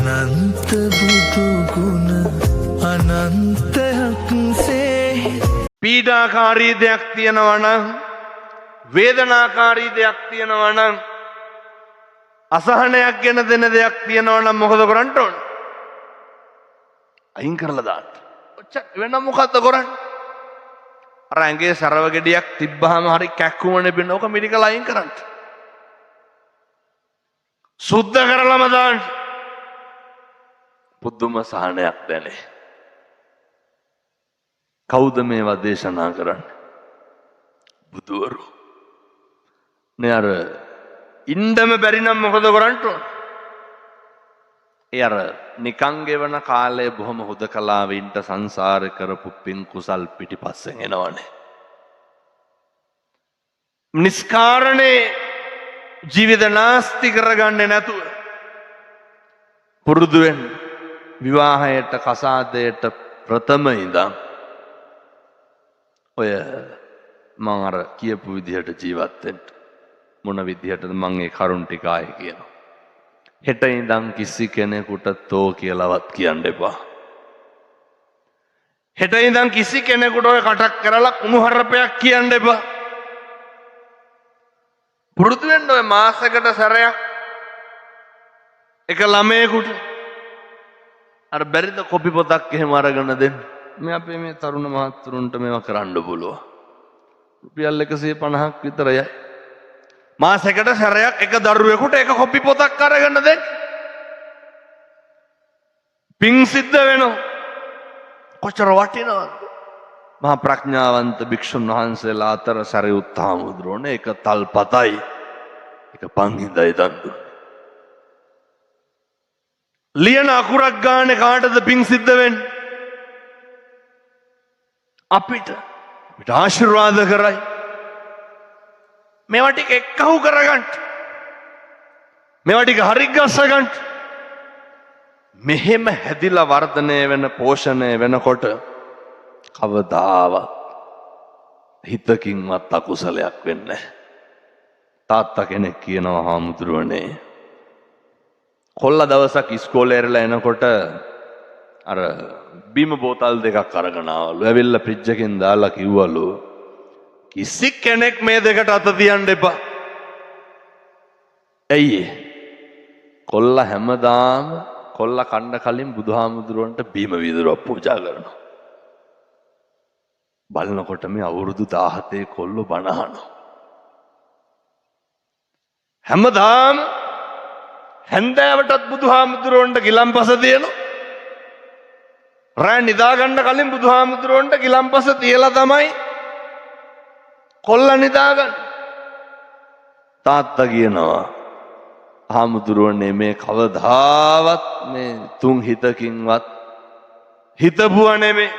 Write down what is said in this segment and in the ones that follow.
අනන්ත බුදු ගුණ අනන්තයක් සේ. පීඩාකාරී දෙයක් තියෙනවා නම්, වේදනාකාරී දෙයක් තියෙනවා නම්, අසහනයක් ගෙන දෙන දෙයක් තියෙනවා නම් මොකද කරන්න ඕන? අයින් කරලා දාන්න. ඔච්චර වෙන මොකද්ද කරන්නේ? අර ඇඟේ සරව ගෙඩියක් තිබ්බහම හරි කැක්කුමනේ බින්න, ඕක මිරිකලා අයින් කරන්න. සුද්ධ කරලම දාන්න. පුදුම සහනයක් දැනේ. කවුද මේවා දේශනා කරන්නේ? බුදුවරු. නේ අර ඉන්දම බැරි නම් මොකද කරන්න ඕන? ඒ අර නිකන් ගෙවන කාලය බොහොම හුදකලාවෙ ඉන්න සංසාරේ කරපු පින් කුසල් පිටිපස්සෙන් එනවනේ. නිස්කාරණේ ජීවිත නාස්ති කරගන්නේ නැතුව පුරුදු වෙන්න. විවාහයට කසාදයට ප්‍රථම ඉඳන් ඔය මං අර කියපු විදිහට ජීවත් වෙන්න. මොන විදිහටද මං ඒ කරුණ ටික ආයේ කියනවා. හෙට ඉඳන් කිසි කෙනෙකුට තෝ කියලාවත් කියන්න එපා. හෙට ඉඳන් කිසි කෙනෙකුට ඔය කටක් කරලා කුණුහරුපයක් කියන්න එපා. පුරුදු වෙන්න ඔය මාසෙකට සැරයක් එක ළමයෙකුට අර බැරිද කොපි පොතක් එහෙම අරගෙන දෙන්න. මේ අපේ මේ තරුණ මහත්තුරුන්ට මේවා කරන්න පුළුවන්. රුපියල් 150ක් විතර යයි. මාසෙකට සැරයක් එක දරුවෙකුට එක කොපි පොතක් අරගෙන දෙන්න. පිං සිද්ධ වෙනවා. කොච්චර වටිනවද? මහා ප්‍රඥාවන්ත භික්ෂුන් වහන්සේලා අතර සරියුත් හාමුදුරුවනේ එක තල්පතයි එක පන්හිඳයි දන් දුන්නේ. ලියන අකුරක් ගානේ කාටද පිං සිද්ධ වෙන්නේ? අපිට. අපිට ආශිර්වාද කරයි. මේවා ටික එක්කහු කරගන්න. මේවා ටික හරි ගස්ස ගන්න. මෙහෙම හැදිලා වර්ධනය වෙන පෝෂණය වෙනකොට කවදාවත් හිතකින්වත් අකුසලයක් වෙන්නේ නැහැ. තාත්තා කෙනෙක් කියනවා, හාමුදුරුවනේ, කොල්ල දවසක් ඉස්කෝලේ ඇරලා එනකොට අර බීම බෝතල් දෙකක් අරගෙන ආවලු. ඇවිල්ලා ෆ්‍රිජ් එකෙන් දාලා කිව්වලු, කිසි කෙනෙක් මේ දෙකට අත තියන්න එපා. ඇයි ඒ? කොල්ල හැමදාම කොල්ල කන්න කලින් බුදුහාමුදුරුවන්ට බීම වීදුරුවක් පූජා කරනවා. බලනකොට මේ අවුරුදු 17 කොල්ලෝ බණ අහනවා. හැමදාම හැන්දෑවටත් බුදුහාමුදුරුවන්ට ගිලම්පස තියෙනවා. රෑ නිදා ගන්න කලින් බුදුහාමුදුරුවන්ට ගිලම්පස තියලා තමයි කොල්ල නිදාගන්න. තාත්තා කියනවා, හාමුදුරුවනේ, මේ කවදාවත් මේ තුන් හිතකින්වත් හිතපුව නෙමෙයි.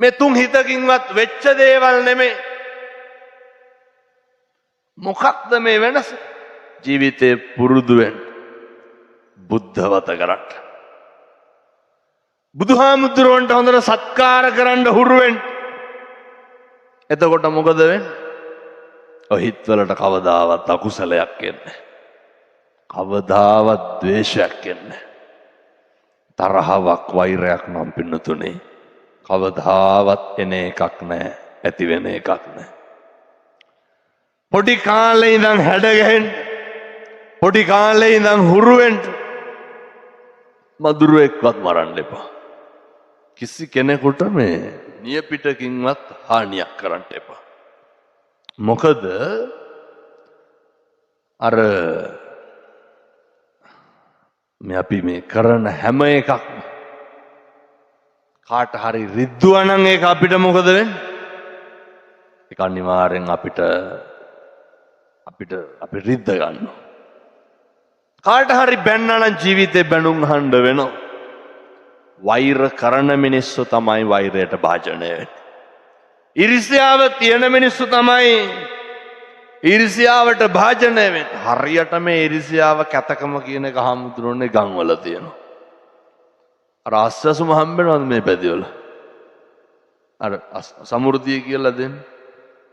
මේ තුන් හිතකින්වත් වෙච්ච දේවල් නෙමෙයි. මොකක්ද මේ වෙනස? ජීවිතේ පුරුදු වෙන්න. බුද්ධවත කරන්න. බුදුහාමුදුරුවන්ට හොඳට සත්කාර කරන්න හුරු වෙන්න. එතකොට මොකද වෙන්නේ? ඔය හිතවලට කවදාවත් අකුසලයක් එන්නේ. කවදාවත් ද්වේෂයක් එන්නේ. තරහවක් වෛරයක් නම් පින්නතුනේ කවදාවත් එන එකක් නෑ, ඇති වෙන එකක් නෑ. පොඩි කාලේ ඉඳන් හැඩ ගැහෙන්න, පොඩි කාලේ ඉඳන් හුරු වෙන්න. මදුරුවෙක්වත් මරන්න එපා. කිසි කෙනෙකුට මේ නියපිටකින්වත් හානියක් කරන්න එපා. මොකද අර මේ අපි මේ කරන හැම එකක්ම කාට හරි රිද්දුවා නම් ඒක අපිට මොකද වෙන්නේ? ඒක අනිවාර්යෙන් අපිට අපිට අපි රිද්ද ගන්නවා. කාට හරි බැන්නා නම් ජීවිතේ බැනුම් අහන්න වෙනවා. වෛර කරන මිනිස්සු තමයි වෛරයට භාජනය වෙන්නේ. ඊර්ෂ්‍යාව තියෙන මිනිස්සු තමයි ඊර්ෂ්‍යාවට භාජනය වෙන්නේ. හරියට මේ ඊර්ෂ්‍යාව කැතකම කියන එක හාමුදුරුවනේ ගම්වල තියෙනවා. අර ආස්වාසුම හම්බ වෙනවද මේ පැතිවල? අර සමෘද්ධිය කියලා දෙන්නේ.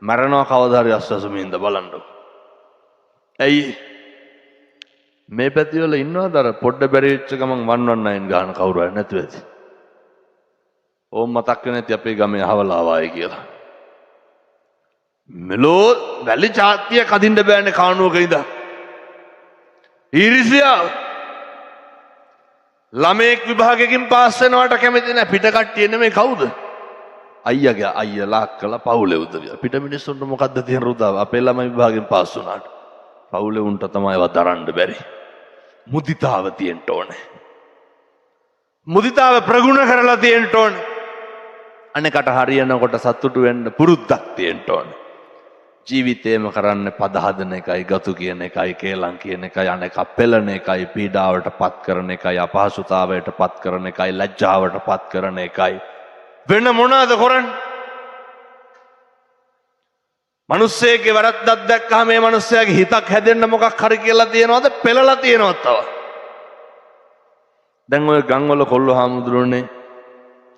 මැරෙනවා කවදා හරි ආස්වාසුම ඉඳ බලන්නකො. ඇයි? මේ පැති වල ඉන්නවද අර පොඩ්ඩ බැරි වෙච්ච ගමන් 119 ගහන කවුරු හරි නැතුව ඇති. ඕම් මතක් වෙන්නේ නැති අපේ ගමේ අහවලා ආවායි කියලා. මෙලෝ වැලි චාත්තියක් අදින්න බෑනේ කානුවක ඉඳන්. ඊර්ෂ්‍යාව. ළමයෙක් විභාගයකින් පාස් වෙනවට කැමති නෑ පිට කට්ටිය නෙමෙයි කවුද? අයියාගේ අයියලා අක්කලා පවුලේ උදවිය. පිට මිනිස්සුන්ට මොකද්ද තියෙන රුදාව? අපේ ළමයි විභාගෙන් පාස් වුණාට. පවුලේ උන්ට තමයි ඒවා දරන්න බැරි. මුදිතාව තියෙන්න ඕනේ. මුදිතාව ප්‍රගුණ කරලා තියෙන්න ඕනේ. අනේකට හරියනකොට සතුටු වෙන්න පුරුද්දක් තියෙන්න ඕනේ. ජීවිතේම කරන්න පද හදන එකයි, ගතු කියන එකයි, කේලම් කියන එකයි, අනේක පෙළන එකයි, පීඩාවට පත් කරන එකයි, අපහසුතාවයට පත් කරන එකයි, ලැජ්ජාවට පත් කරන එකයි. වෙන මොනවාද කරන්නේ? මිනිස්සෙක්ගේ වැරද්දක් දැක්කහම මේ මිනිස්සයාගේ හිතක් හැදෙන්න මොකක් හරි කියලා තියනවද? පෙළලා තියනවද තව? දැන් ඔය ගම්වල කොල්ලෝ හාමුදුරුවනේ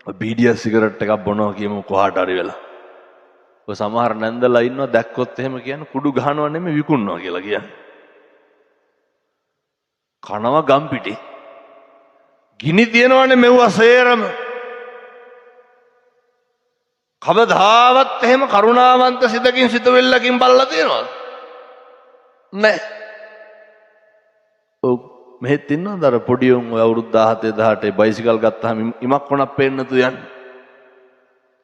ඔය බීඩිය සිගරට් එකක් බොනවා කියමු කොහාට හරි වෙලා. ඔය සමහර නැන්දලා ඉන්නවා දැක්කොත් එහෙම කියන්නේ කුඩු ගහනවා නෙමෙයි විකුණනවා කියලා කියන්නේ. කනවා ගම් පිටේ. ගිනි තියනවනේ මෙව්වා සේරම. කවදාවත් එහෙම කරුණාවන්ත සිතකින් සිතුවිල්ලකින් බලලා තියෙනවද? නෑ. ඔව් මෙහෙත් ඉන්නවද අර පොඩි උන් ඔය අවුරුදු 17 18 බයිසිකල් ගත්තාම ඉමක් වුණක් පේන්නේ නැතු යන්නේ.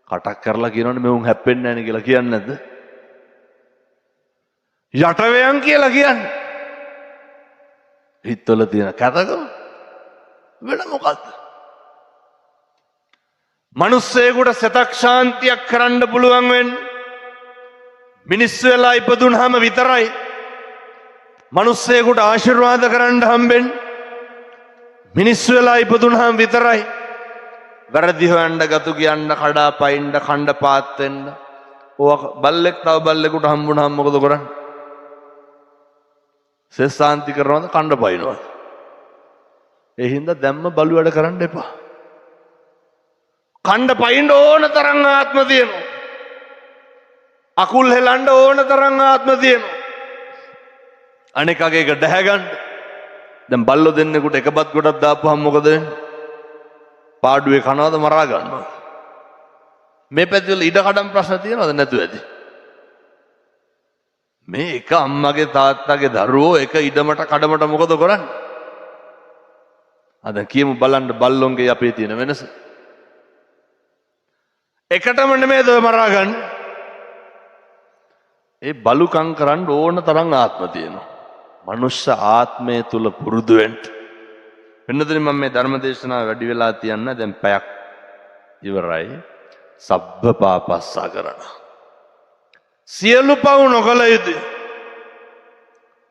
කටක් කරලා කියනවනේ මෙවුන් හැප්පෙන්නේ නෑනේ කියලා කියන්නේ නැද්ද? යටවයන් කියලා කියන්නේ. හිතවල තියෙන කැතකම වෙන මොකද්ද? මිනිස්සෙකුට සතක් ශාන්තියක් කරන්න පුළුවන් වෙන්නේ මිනිස්සු වෙලා ඉපදුනහම විතරයි. මිනිස්සෙකුට ආශිර්වාද කරන්න හම්බෙන්නේ මිනිස්සු වෙලා ඉපදුනහම විතරයි. වැරදි හොයන්න, ගතු කියන්න, කඩා පයින්න, කණ්ඩ පාත් වෙන්න. ඔය බල්ලෙක් තව බල්ලෙකුට හම්බුනහම මොකද කරන්නේ? සෙස් ශාන්ති කරනවද කණ්ඩ පයින්නවද? ඒ හින්දා දැම්ම බලු වැඩ කරන්න එපා. කණ්ඩ පයින්න ඕන තරම් ආත්ම තියෙනවා. අකුල් හෙලන්න ඕන තරම් ආත්ම තියෙනවා. අනෙකගේ එක ඩැහැ ගන්න. දැන් බල්ලෝ දෙන්නෙකුට එක බත් ගොඩක් දාපුවහම මොකද වෙන්නේ? පාඩුවේ කනවද මරා ගන්නවද? මේ පැතිවල ඉඩ කඩම් ප්‍රශ්න තියෙනවද නැතුව ඇති? මේ එක අම්මගේ තාත්තගේ දරුවෝ එක ඉඩමට කඩමට මොකද කරන්නේ? අද කියමු බලන්න බල්ලොන්ගේ අපේ තියෙන වෙනස. එකටම නෙමෙයිද ඔය මරා ගන්න? ඒ බලුකම් කරන්න ඕන තරම් ආත්ම තියෙනවා. මනුෂ්‍ය ආත්මය තුල පුරුදු වෙන්න. වෙනදෙනි මම මේ ධර්ම දේශනාව වැඩි වෙලා තියන්න දැන් පැයක් ඉවරයි. සබ්බ පාපස්සා කරන. සියලු පව් නොකළ යුතුය.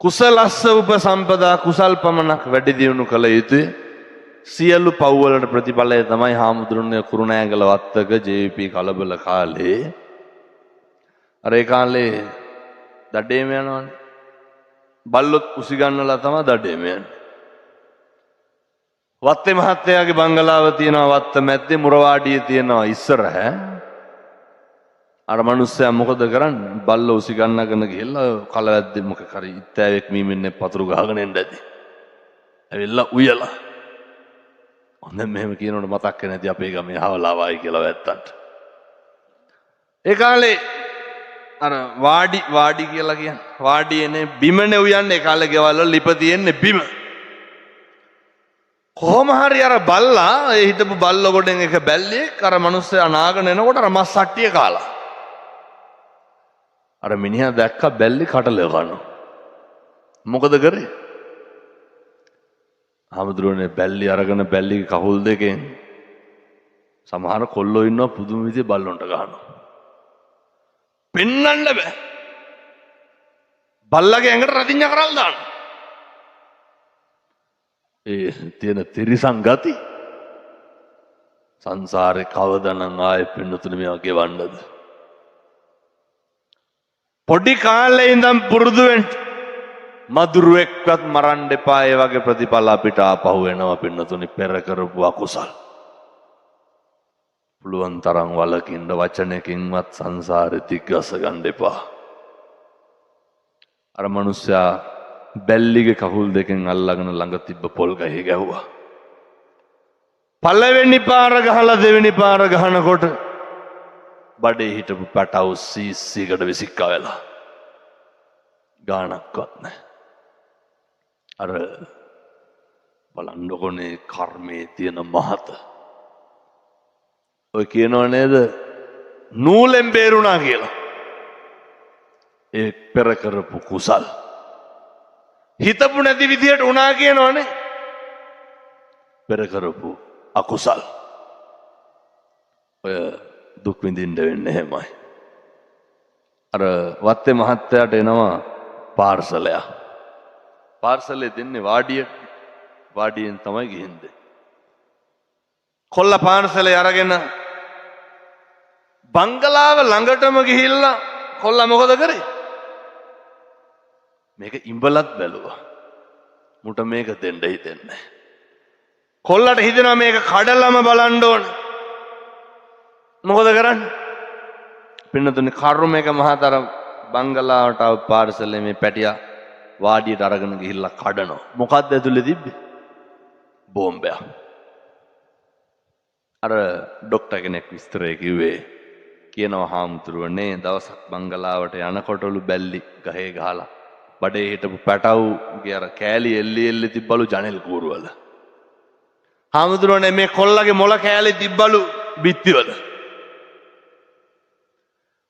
කුසලස්ස උපසම්පදා කුසල් පමණක් වැඩි දියුණු කළ යුතුය. සියලු පව් වලට ප්‍රතිඵලය තමයි හාමුදුරනේ කුරුණෑගල වත්තක ජේවීපී කලබල කාලේ අර ඒ කාලේ දඩේම යනවනේ. බල්ලොත් කුසි ගන්නලා තමයි දඩේම යන්නේ. වත්තේ මහත්තයාගේ බංගලාව තියෙනවා වත්ත මැද්දේ, මුරවාඩියේ තියෙනවා ඉස්සරහ. අර මිනිස්සයා මොකද කරන්නේ? බල්ලෝ උසි ගන්නගෙන ගිහලා කලවැද්දේ මොකක් හරි ඉත්තෑවෙක් මීමින්නේ පතුරු ගහගෙන එන්න ඇති. ඇවිල්ලා උයලා. ඔන්න මෙහෙම කියනකොට මතක් වෙන්නේ නැති අපේ ගමේ අහවලාවයි කියලා වැත්තන්ට. ඒ කාලේ අර වාඩි වාඩි කියලා කියන්නේ වාඩියනේ බිමනේ උයන්නේ. ඒ කාලේ ගෙවල් වල ලිප තියෙන්නේ බිම. කොහොම හරි අර බල්ලා ඒ හිටපු බල්ල ගොඩෙන් එක බැල්ලියෙක් අර මිනිස්සයා නාගෙන එනකොට අර මස් සට්ටිය කාලා. අර මිනිහා දැක්ක බැල්ලි කටලෙ කනවා. මොකද කරේ? හාමුදුරුවනේ බැල්ලි අරගෙන බැල්ලිගේ කකුල් දෙකෙන් සමහර කොල්ලෝ ඉන්නවා පුදුම විදිහේ බල්ලොන්ට ගහනවා. පෙන්නන්න බෑ. බල්ලගේ ඇඟට රතිඤ්ඤා කරල් දානවා. ඒ තියෙන තිරිසන් ගති සංසාරේ කවදනම් ආයෙ පින්නතුනේ මේවා ගෙවන්නද? පොඩි කාලේ ඉඳන් පුරුදු වෙන්න. මදුරුවෙක්වත් මරන්න එපා. ඒ වගේ ප්‍රතිඵල අපිට ආපහු එනවා පින්නතුනේ පෙර කරපු අකුසල්. පුළුවන් තරම් වළකින්න වචනකින්වත් සංසාරේ දිග්ගස ගන්න එපා. අර මිනිස්සයා බැල්ලිගේ කකුල් දෙකෙන් අල්ලගෙන ළඟ තිබ්බ පොල් ගහේ ගැහුවා. පළවෙනි පාර ගහලා දෙවෙනි පාර ගහනකොට බඩේ හිටපු පැටව් සීසීකට විසික්කා වෙලා. ගාණක්වත් නැහැ. අර බලන්නකොනේ කර්මයේ තියෙන මහත. ඔය කියනව නේද නූලෙන් බේරුණා කියලා. ඒ පෙර කරපු කුසල් හිතපු නැති විදියට වුණා කියනවනේ. පෙර කරපු අකුසල්. ඔය දුක් විඳින්න වෙන්නේ එහෙමයි. අර වත්තේ මහත්තයාට එනවා පාර්සලයක්. පාර්සලේ දෙන්නේ වාඩියට. වාඩියෙන් තමයි ගිහින් දෙන්නේ. කොල්ල පාර්සලේ අරගෙන බංගලාව ළඟටම ගිහිල්ලා කොල්ල මොකද කරේ? මේක ඉඹලත් බැලුවා. මුට මේක දෙන්න හිතෙන්නේ. කොල්ලට හිතෙනවා මේක කඩලම බලන්න ඕන. මොකද කරන්නේ? පින්නතුනි කරුම එක මහතර බංගලාවට ආව පාර්සලේ මේ පැටියා වාඩියට අරගෙන ගිහිල්ලා කඩනවා. මොකද්ද ඇතුලේ තිබ්බේ? බෝම්බයක්. අර ඩොක්ටර් කෙනෙක් විස්තරය කිව්වේ කියනවා හාමුදුරුවනේ දවසක් බංගලාවට යනකොටලු බැල්ලි ගහේ ගහලා බඩේ හිටපු පැටවුගේ අර කෑලි එල්ලි එල්ලි තිබ්බලු ජනෙල් කූරුවල. හාමුදුරුවනේ මේ කොල්ලගේ මොළ කෑලි තිබ්බලු බිත්තිවල.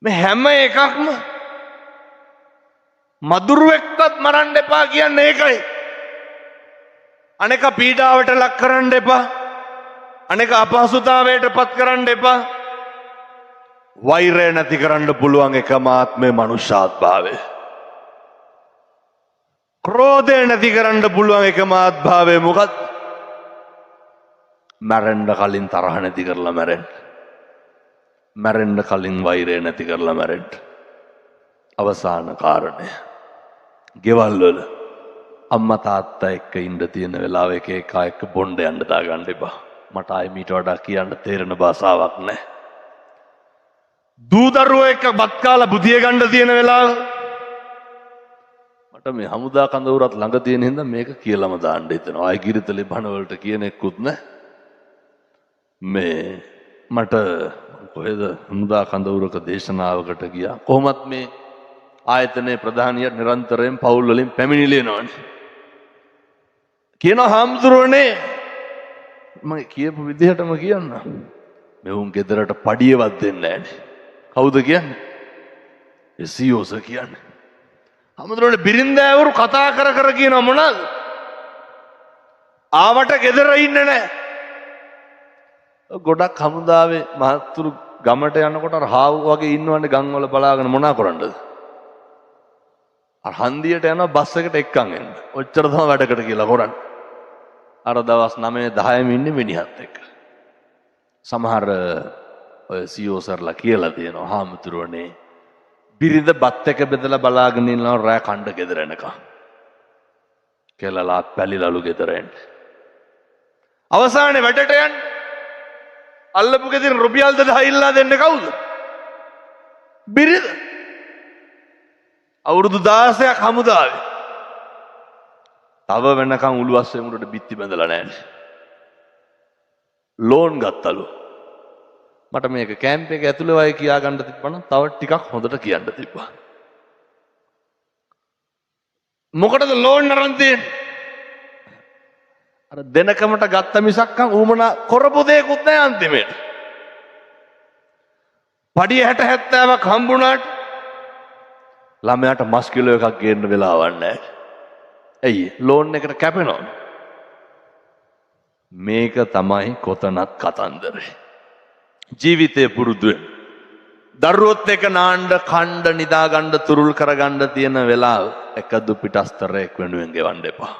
මේ හැම එකක්ම මදුරුවෙක්වත් මරන්න එපා කියන්නේ ඒකයි. අනෙක පීඩාවට ලක් කරන්න එපා. අනෙක අපහසුතාවයට පත් කරන්න එපා. වෛරය නැති කරන්න පුළුවන් එකම ආත්මය මනුෂ්‍යාත්භාවය. ක්‍රෝධය නැති කරන්න පුළුවන් එකම ආත්භාවය මොකක්ද? මැරෙන්න කලින් තරහ නැති කරලා මැරෙන්න. මැරෙන්න කලින් වෛරය නැති කරලා මැරෙන්න. අවසාන කාරණය. ගෙවල් වල අම්මා තාත්තා එක්ක ඉන්න තියෙන වෙලාව එක එක එක්ක බොණ්ඩ යන්න දාගන්න එපා. මට ආයෙ මීට වඩා කියන්න තේරෙන භාෂාවක් නැහැ. දූ දරුවෝ එක්ක බත් කාලා බුදිය ගන්න තියෙන වෙලාව මට මේ හමුදා කඳවුරත් ළඟ තියෙන හින්දා මේක කියලාම දාන්න හිතෙනවා. ආයෙ ගිරිතලේ බණ වලට කියන එක්කුත් නැහැ. මේ මට කොහෙද හමුදා කඳවුරක දේශනාවකට ගියා. කොහොමත් මේ ආයතනයේ ප්‍රධානියා නිරන්තරයෙන් පවුල් වලින් පැමිණිලි එනවනේ. කියනවා හාමුදුරුවනේ මම කියපු විදිහටම කියන්න. මෙවුන් ගෙදරට පඩියවත් දෙන්නේ නැහනේ. කවුද කියන්නේ? ඒ සීஓ සර් කියන්නේ. හාමුදුරුවනේ බිරින්දෑවරු කතා කර කර කියනවා මොනවාද? ආවට ගෙදර ඉන්නේ නැහැ. ගොඩක් හමුදාවේ මහත්තුරු ගමට යනකොට අර හාවු වගේ ඉන්නවනේ ගම් වල බලාගෙන මොනා කරන්නද? අර හන්දියට යනවා බස් එකට එක්කන් එන්න. ඔච්චර තමයි වැඩකට කියලා කරන්නේ. අර දවස් 9 10ම ඉන්නේ මිනිහත් එක්ක. සමහර ඔය සීஓ සර්ලා කියලා තියෙනවා හාමුදුරුවනේ බිරිඳ බත් එක බෙදලා බලාගෙන ඉන්නවා රෑ කණ්ඩ ගෙදර එනකම්. කෙලලා පැලිලලු ගෙදර එන්න. අවසානයේ වැඩට යන්න. අල්ලපු ගෙදරින් රුපියල් 2000 ඉල්ලා දෙන්නේ කවුද? බිරිඳ. අවුරුදු 16ක් හමුදාවේ. තව වෙනකන් උළුවස්සේ මුරට බිත්ති බැඳලා නැහැනේ. ලෝන් ගත්තලු. මට මේක කැම්ප් එක ඇතුලේ වගේ කියා ගන්න තිබ්බනම් තව ටිකක් හොඳට කියන්න තිබ්බා. මොකටද ලෝන් අරන් තියෙන්නේ? අර දෙනකමට ගත්ත මිසක්කන් ඌමනා කරපු දෙයක්වත් නැහැ අන්තිමේට. පඩිය 60 70ක් හම්බුණාට ළමයාට මස් කිලෝ එකක් ගේන්න වෙලාවක් නැහැ. ඇයි? ලෝන් එකට කැපෙනවා. මේක තමයි කොතනත් කතන්දරේ. ජීවිතය පුරුදු වෙන්න. දරුවොත් එක්ක නාන්න, කණ්ඩ, නිදා ගන්න, තුරුල් කරගන්න තියෙන වෙලාව එකදු පිටස්තරයක් වෙනුවෙන් ගෙවන්න එපා.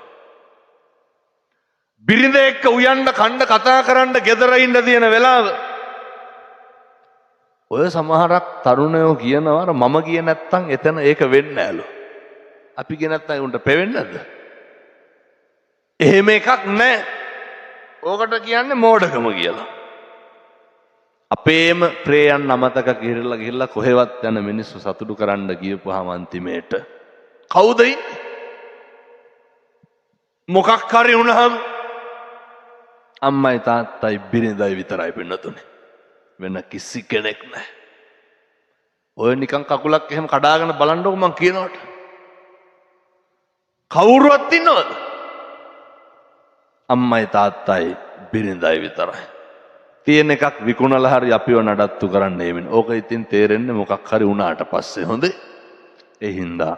බිරිඳ එක්ක උයන්න, කණ්ඩ, කතා කරන්න, ගෙදර ඉන්න තියෙන වෙලාව ඔය සමහරක් තරුණයෝ කියනවා අර මම ගියේ නැත්තම් එතන ඒක වෙන්නේ නෑලු. අපි ගියේ නැත්තම් උන්ට පෙවෙන්නේ නැද්ද? එහෙම එකක් නෑ. ඕකට කියන්නේ මෝඩකම කියලා. අපේම ප්‍රේයන් අමතක ගිහිල්ලා ගිහිල්ලා කොහෙවත් යන මිනිස්සු සතුටු කරන්න ගියපුවාම අන්තිමේට කවුද ඉන්නේ? මොකක් හරි වුණාම අම්මයි තාත්තයි බිරිඳයි විතරයි පින්නතුනේ. වෙන කිසි කෙනෙක් නැහැ. ඔය නිකන් කකුලක් එහෙම කඩාගෙන බලන්නකෝ මං කියනවට. කවුරුවත් ඉන්නවද? අම්මයි තාත්තයි බිරිඳයි විතරයි. තියෙන එකක් විකුණලා හරි අපිව නඩත්තු කරන්න එමින්. ඕක ඉතින් තේරෙන්නේ මොකක් හරි වුණාට පස්සේ හොඳේ. ඒ හින්දා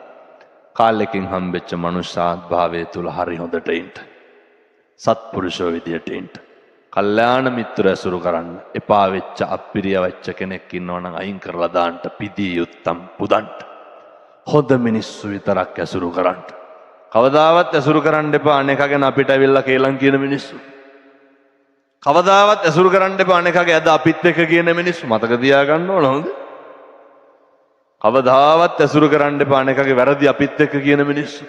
කාලෙකින් හම්බෙච්ච මනුෂ්‍යාත්භාවය තුල හරි හොඳට ඉන්න. සත්පුරුෂෝ විදියට ඉන්න. කල්යාණ මිත්‍ර ඇසුරු කරන්න. එපා වෙච්ච අප්පිරිය වෙච්ච කෙනෙක් ඉන්නවා නම් අයින් කරලා දාන්න. පිදී යුත්තම් පුදන්න. හොඳ මිනිස්සු විතරක් ඇසුරු කරන්න. කවදාවත් ඇසුරු කරන්න එපා අනේකා ගැන අපිට ඇවිල්ලා කේලම් කියන මිනිස්සු. කවදාවත් ඇසුරු කරන්න එපා අනේකාගේ අද අපිත් එක්ක කියන මිනිස්සු. මතක තියාගන්න ඕන හොඳ. කවදාවත් ඇසුරු කරන්න එපා අනේකාගේ වැරදි අපිත් එක්ක කියන මිනිස්සු.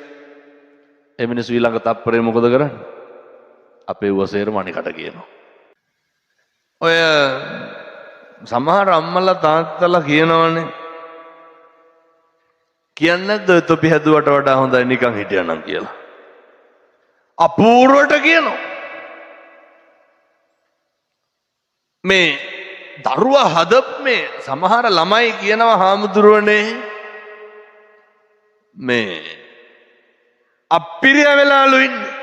ඒ මිනිස්සු ඊළඟ තප්පරේ මොකද කරන්නේ? අපේ ඌව සේරම අනිකට කියනවා. ඔය සමහර අම්මලා තාත්තලා කියනවනේ, කියන්නේ නැද්ද ඔය තොපි හැදුවට වඩා හොඳයි නිකන් හිටියානම් කියලා? අපූර්වට කියනවා. මේ දරුවා හදප් මේ සමහර ළමයි කියනවා හාමුදුරුවනේ මේ අප්පිරිය වෙලාලු ඉන්නේ.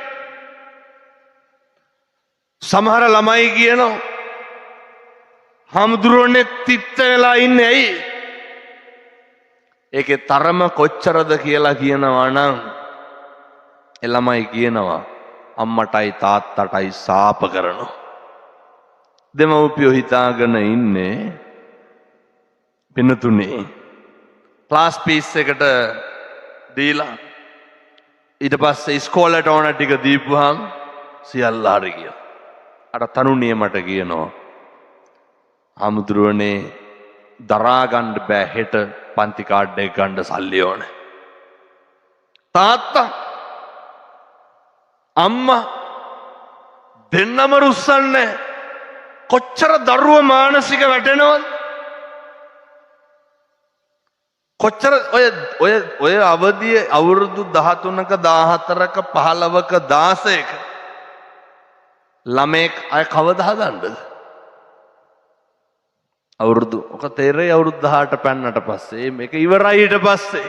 සමහර ළමයි කියනවා හාමුදුරුවනේ තිත්ත වෙලා ඉන්නේ ඇයි? ඒකේ තරම කොච්චරද කියලා කියනවා නම් ඒ ළමයි කියනවා අම්මටයි තාත්තටයි සාප කරනවා. දෙමව්පියෝ හිතාගෙන ඉන්නේ පින්නතුනේ ක්ලාස් පීස් එකට දීලා ඊට පස්සේ ඉස්කෝලේට ඕන ටික දීපුවාම සියල්ල හරි කියලා. අර තරුණිය මට කියනවා හාමුදුරුවනේ දරා ගන්න බෑ හෙට පන්ති කාඩ් එක ගන්න සල්ලි ඕනේ. තාත්තා අම්මා දෙන්නම රුස්සන්නේ. කොච්චර දරුව මානසික වැටෙනවද? කොච්චර ඔය ඔය ඔය අවදියේ අවුරුදු 13ක 14ක 15ක 16ක ළමෙක් අය කවදා හදන්නද? අවුරුදු ඔක තේරෙයි අවුරුදු 18 පැන්නට පස්සේ මේක ඉවරයි ඊට පස්සේ.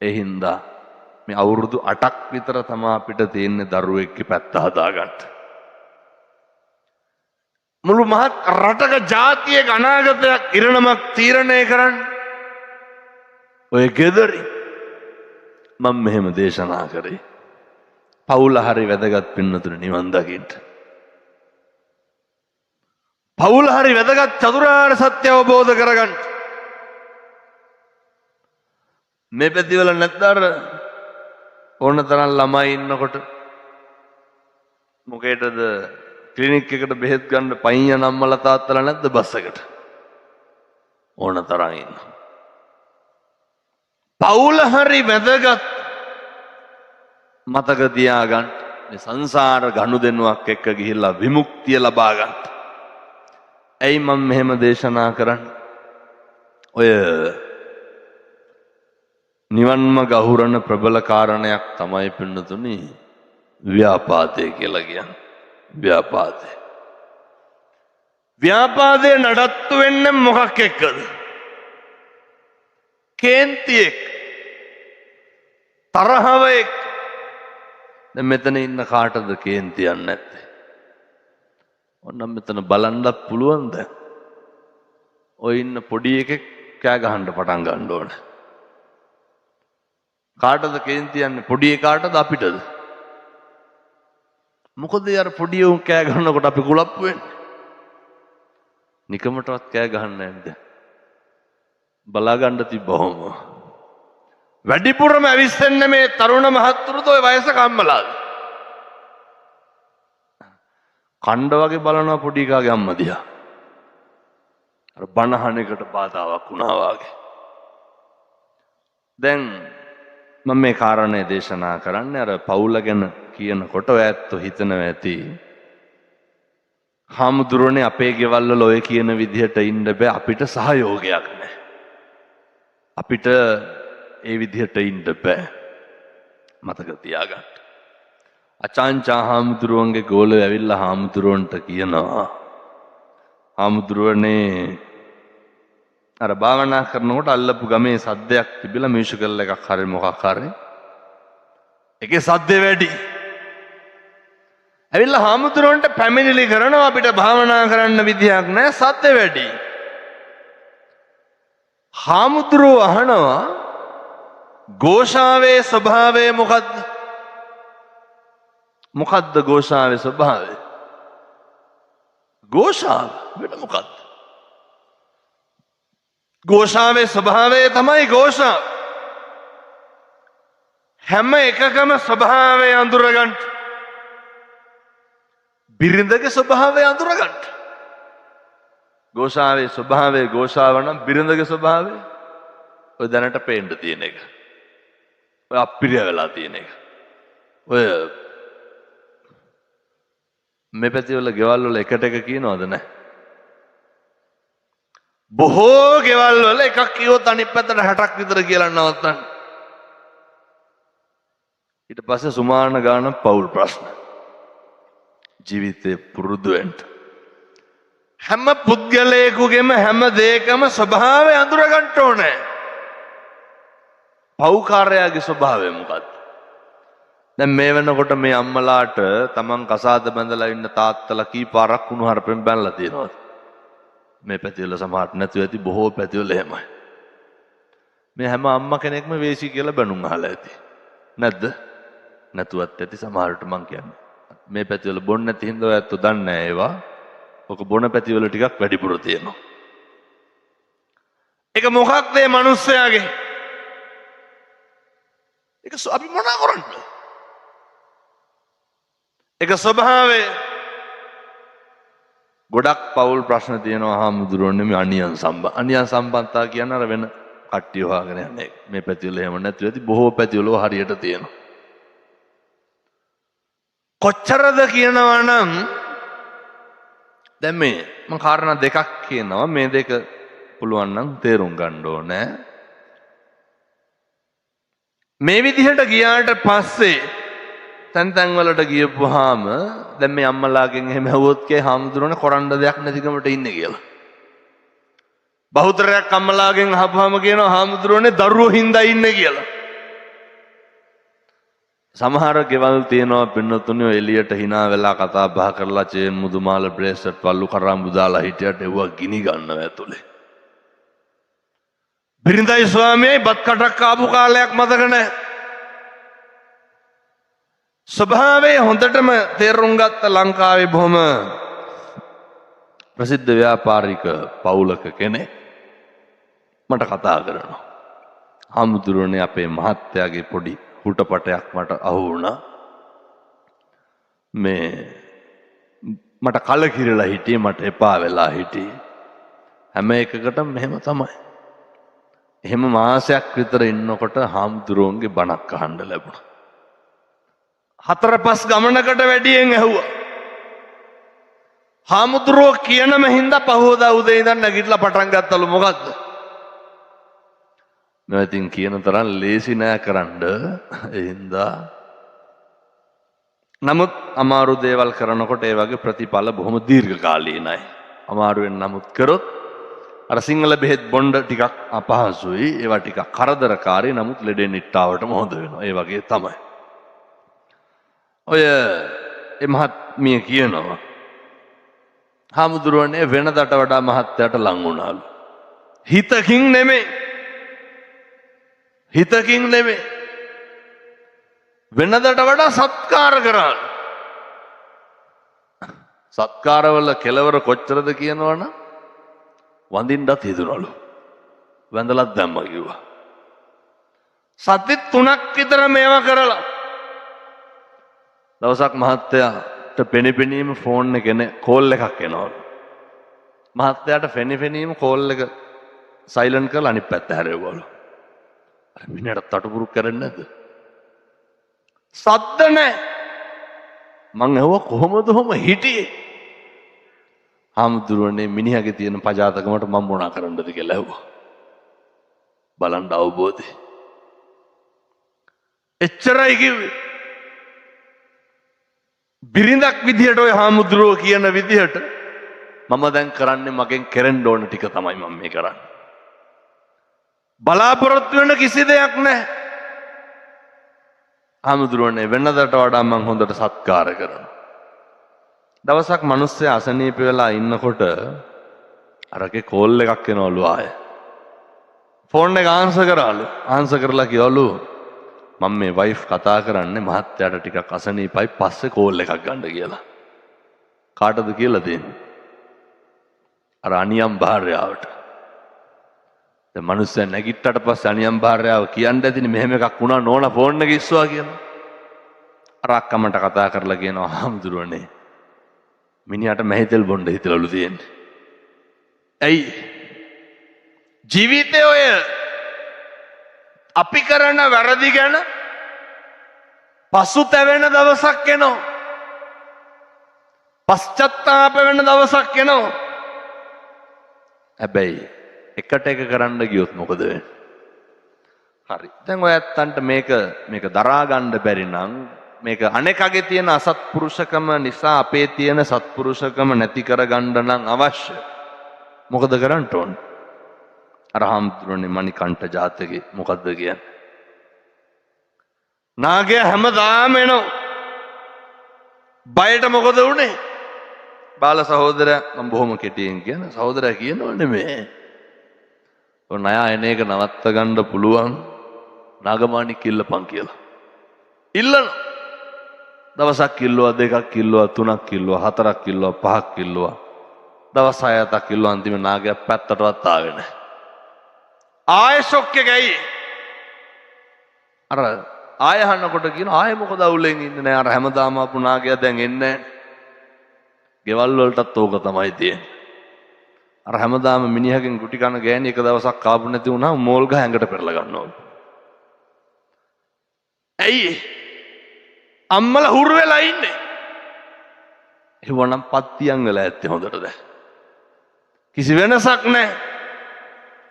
ඒ හින්දා මේ අවුරුදු 8ක් විතර තමා අපිට තියෙන්නේ දරුවෙක්ගේ පැත්ත හදාගන්න. මුළු මහත් රටක ජාතියක අනාගතයක් ඉරණමක් තීරණය කරන්න ඔය ගෙදරින් මම මෙහෙම දේශනා කරේ. පවුල හරි වැදගත් පින්නතුනේ නිවන් දකින්න. පවුල හරි වැදගත් චතුරාර්ය සත්‍ය අවබෝධ කරගන්න. මේ පැතිවල නැත්නම් අර ඕන තරම් ළමයි ඉන්නකොට මොකේටද ක්ලිනික් එකට බෙහෙත් ගන්න පයින් යන අම්මලා තාත්තලා නැද්ද බස් එකට? ඕන තරම් ඉන්න. පවුල හරි වැදගත් මතක තියාගන්න. මේ සංසාර ගනුදෙනුවක් එක්ක ගිහිල්ලා විමුක්තිය ලබා ගන්න. ඇයි මම මෙහෙම දේශනා කරන්නේ? ඔය නිවන්ම ගහුරන ප්‍රබල කාරණයක් තමයි පින්නතුනි ව්‍යාපාදය කියලා කියන්නේ. ව්‍යාපාදය. ව්‍යාපාදය නඩත්තු වෙන්නේ මොකක් එක්කද? කේන්ති එක්ක, තරහව එක්ක. දැන් මෙතන ඉන්න කාටද කේන්තියක් නැත්තේ? ඔන්න මෙතන බලන්නත් පුළුවන් දැන්. ඔය ඉන්න පොඩි එකෙක් කෑ ගහන්න පටන් ගන්න ඕනේ. කාටද කේන්ති යන්නේ? පොඩි එකාටද අපිටද? මොකද අර පොඩි උන් කෑ ගහනකොට අපි කුලප්පු වෙන්නේ? නිකමටවත් කෑ ගහන්නේ නැද්ද? බලා ගන්න තිබ්බහම වැඩිපුරම ඇවිස්සෙන්නේ මේ තරුණ මහත්තුරුද ඔය වයසක අම්මලාද? කණ්ඩ වගේ බලනවා පොඩි එකාගේ අම්මා දිහා. අර බණහන එකට බාධාවක් වුණා වගේ. දැන් මම මේ කාරණේ දේශනා කරන්නේ අර පවුල ගැන කියනකොට ඔය ඇත්තෝ හිතනවා ඇති හාමුදුරනේ අපේ ගෙවල් වල ඔය කියන විදිහට ඉන්න බෑ, අපිට සහයෝගයක් නෑ, අපිට ඒ විදිහට ඉන්න බෑ. මතක තියාගන්න. අචාන්චා හාමුදුරුවන්ගේ ගෝලයෝ ඇවිල්ලා හාමුදුරුවන්ට කියනවා, හාමුදුරුවනේ අර භාවනා කරනකොට අල්ලපු ගමේ සද්දයක් තිබිලා මියුසිකල් එකක් හරි මොකක් හරි. ඒකේ සද්දේ වැඩි. ඇවිල්ලා හාමුදුරුවන්ට පැමිණිලි කරනවා අපිට භාවනා කරන්න විදිහක් නැහැ සද්ද වැඩි. හාමුදුරුවෝ අහනවා ഘോഷාවේ ස්වභාවය මොකද්ද? මොකද්ද ഘോഷාවේ ස්වභාවය? ഘോഷාව වෙන මොකද්ද? ഘോഷාවේ ස්වභාවය තමයි ഘോഷාව. හැම එකකම ස්වභාවය අඳුරගන්න. බිරිඳගේ ස්වභාවය අඳුරගන්න. ഘോഷාවේ ස්වභාවය ഘോഷාව නම් බිරිඳගේ ස්වභාවය ඔය දැනට පේන්න තියෙන එක. ඔය අප්පිරිය වෙලා තියෙන එක. ඔය මේ පැතිවල ගෙවල් වල එකට එක කියනවද නැහැ? බොහෝ ගෙවල් වල එකක් කිව්වොත් අනිත් පැත්තට 60ක් විතර කියලා නවත්තන්න. ඊට පස්සේ සුමාන ගාන පවුල් ප්‍රශ්න. ජීවිතේ පුරුදු වෙන්න. හැම පුද්ගලයෙකුගේම හැම දෙයකම ස්වභාවය අඳුර ගන්න ඕනේ. පව්කාරයාගේ ස්වභාවය මොකද්ද? දැන් මේ වෙනකොට මේ අම්මලාට තමන් කසාද බැඳලා ඉන්න තාත්තලා කී පාරක් කුණු හarpෙන් බැනලා තියෙනවද? මේ පැතිවල සමහරට නැතුව ඇති, බොහෝ පැතිවල එහෙමයි. මේ හැම අම්මා කෙනෙක්ම වේසි කියලා බැනුම් අහලා ඇති. නැද්ද? නැතුවත් ඇති සමහරට මං කියන්නේ. මේ පැතිවල බොන්න නැති හින්දා ඔය ඇත්තෝ දන්නේ නැහැ ඒවා. ඔක බොන පැතිවල ටිකක් වැඩිපුර තියෙනවා. ඒක මොකක්ද මේ මිනිස්සයාගේ? ඒක අපි මොනා කරන්නේ? ඒක ස්වභාවය. ගොඩක් පවුල් ප්‍රශ්න තියෙනවා හාමුදුරුවනේ මේ අනියන් සම්බන්ධ. අනියන් සම්බන්ධතා කියන අර වෙන කට්ටිය හොයාගෙන යන එක. මේ පැතිවල එහෙම නැතුව ඇති බොහෝ පැතිවල හරියට තියෙනවා. කොච්චරද කියනවා නම් දැන් මේ මම කාරණා දෙකක් කියනවා, මේ දෙක පුළුවන් නම් තේරුම් ගන්න ඕනේ. මේ විදිහට ගියාට පස්සේ තැන් තැන් වලට ගියපුවාම දැන් මේ අම්මලාගෙන් එහෙම ඇහුවොත් කියයි හාමුදුරුවනේ කරන්න දෙයක් නැතිකමට ඉන්නේ කියලා. බහුතරයක් අම්මලාගෙන් අහපුවාම කියනවා හාමුදුරුවනේ දරුවෝ හින්දා ඉන්නේ කියලා. සමහර ගෙවල් තියෙනවා පින්නතුනේ එළියට hina වෙලා කතා බහ කරලා චේන් මුදුමාල බ්‍රේස්ලට් වල්ලු කරාඹු දාලා හිටියට එව්වා ගිනි ගන්නවා ඇතුලේ. බිරිඳයි ස්වාමියයි බත් කටක් ආපු කාලයක් මතක නැහැ. ස්වභාවය හොඳටම තේරුම් ගත්ත ලංකාවේ බොහොම ප්‍රසිද්ධ ව්‍යාපාරික පවුලක කෙනෙක් මට කතා කරනවා. හාමුදුරුවනේ අපේ මහත්තයාගේ පොඩි හුටපටයක් මට අහු වුණා. මේ මට කලකිරලා හිටියේ, මට එපා වෙලා හිටියේ. හැම එකකටම මෙහෙම තමයි. එහෙම මාසයක් විතර ඉන්නකොට හාමුදුරුවන්ගේ බණක් අහන්න ලැබුණා. 4-5 ගමනකට වැඩියෙන් ඇහුවා. හාමුදුරුවෝ කියනම හින්දා පහුවදා උදේ ඉඳන් නැගිටලා පටන් ගත්තලු මොකද්ද? මම ඉතින් කියන තරම් ලේසි නෑ කරන්න. ඒ හින්දා නමුත් අමාරු දේවල් කරනකොට ඒ වගේ ප්‍රතිඵල බොහොම දීර්ඝකාලීනයි. අමාරුවෙන් නමුත් කරොත් අර සිංහල බෙහෙත් බොණ්ඩ ටිකක් අපහසුයි, ඒවා ටිකක් කරදරකාරී, නමුත් ලෙඩෙන් නිට්ටාවටම හොඳ වෙනවා. ඒ වගේ තමයි. ඔය ඒ මහත්මිය කියනවා හාමුදුරුවනේ වෙනදට වඩා මහත්තයාට ලං වුණාලු. හිතකින් නෙමෙයි. හිතකින් නෙමෙයි. වෙනදට වඩා සත්කාර කරාලු. සත්කාරවල කෙලවර කොච්චරද කියනවනම් වඳින්නත් හිතුණලු. වැඳලත් දැම්මා කිව්වා. සති 3ක් විතර මේවා කරලා දවසක් මහත්තයාට පෙනිපෙනීම ෆෝන් එක එන කෝල් එකක් එනවලු. මහත්තයාට පෙනිපෙනීම කෝල් එක සයිලන්ට් කරලා අනිත් පැත්ත හැරෙව්වලු. අර මිනිහට තටුපුරුක් කරන්නේ නැද්ද? සද්ද නැහැ. මං ඇහුවා කොහොමද ඔහොම හිටියේ? හාමුදුරුවනේ මිනිහගේ තියෙන පජාතකමට මං මොනා කරන්නද කියලා ඇහුවා. බලන්න අවබෝධය. එච්චරයි කිව්වේ. බිරිඳක් විදිහට ඔය හාමුදුරුවෝ කියන විදිහට මම දැන් කරන්නේ මගෙන් කෙරෙන්න ඕන ටික තමයි මම මේ කරන්නේ. බලාපොරොත්තු වෙන කිසි දෙයක් නැහැ. හාමුදුරුවනේ වෙනදට වඩා මං හොඳට සත්කාර කරනවා. දවසක් මිනිස්සු අසනීප වෙලා ඉන්නකොට අරගේ කෝල් එකක් එනවලු ආය. ෆෝන් එක ආන්සර් කරාලු. ආන්සර් කරලා කිව්වලු මම මේ වයිෆ් කතා කරන්නේ මහත්තයාට ටිකක් අසනීපයි පස්සේ කෝල් එකක් ගන්න කියලා. කාටද කියලා දෙන්නේ? අර අනියම් භාර්යාවට. දැන් මිනිස්සයා නැගිට්ටට පස්සේ අනියම් භාර්යාව කියන්න ඇතිනේ මෙහෙම එකක් වුණා නෝනා ෆෝන් එක ඉස්සුවා කියලා. අර අක්කමට කතා කරලා කියනවා හාමුදුරුවනේ මිනිහාට මැහිතෙල් බොන්න හිතලලු තියෙන්නේ. ඇයි? ජීවිතේ ඔය අපි කරන වැරදි ගැන පසුතැවෙන දවසක් එනවා. පශ්චත්තාප වෙන දවසක් එනවා. හැබැයි එකට එක කරන්න ගියොත් මොකද වෙන්නේ? හරි. දැන් ඔය ඇත්තන්ට මේක මේක දරා ගන්න බැරි නම් මේක අනෙකගේ තියෙන අසත්පුරුෂකම නිසා අපේ තියෙන සත්පුරුෂකම නැති කරගන්න නම් අවශ්‍ය. මොකද කරන්න ඕන? අර හාමුදුරනේ මණිකණ්ඨ ජාතකේ මොකද්ද කියන්නේ? නාගයා හැමදාම එනවා. බයට මොකද වුනේ? බාල සහෝදරයා මම බොහොම කෙටියෙන් කියන සහෝදරයා කියනව නෙමෙයි. ඔය ණයා එන එක නවත්ත ගන්න පුළුවන් නාගමාණික් ඉල්ලපන් කියලා. ඉල්ලන දවසක් ඉල්ලුවා, දෙකක් ඉල්ලුවා, තුනක් ඉල්ලුවා, හතරක් ඉල්ලුවා, පහක් ඉල්ලුවා. දවස් හය හතක් ඉල්ලුවා, අන්තිම නාගයා පැත්තටවත් ආවේ නැහැ. ආයෙ ෂොක් එක ඇයි? අර ආයෙ අහනකොට කියන ආයෙ මොකද අවුලෙන් ඉන්නේ නෑ, අර හැමදාම ආපු නාගයා දැන් එන්නේ නෑ. ගෙවල් වලටත් ඕක තමයි තියෙන්නේ. අර හැමදාම මිනිහගෙන් ගුටි කන ගෑණි එක දවසක් කාපු නැති වුණාම මෝල් ගහ ඇඟට පෙරලා ගන්නවා. ඇයි? අම්මලා හුරු වෙලා ඉන්නේ. ඒවනම් පත්තියන් වෙලා ඇත්තේ හොඳට දැන්. කිසි වෙනසක් නැහැ.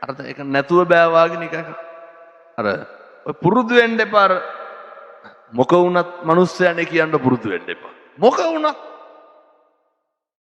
අර ඒක නැතුව බෑ වාගේ නිකන්. අර ඔය පුරුදු වෙන්න එපා. අර මොක වුණත් මිනිස්සයනේ කියන්න පුරුදු වෙන්න එපා. මොක වුණත්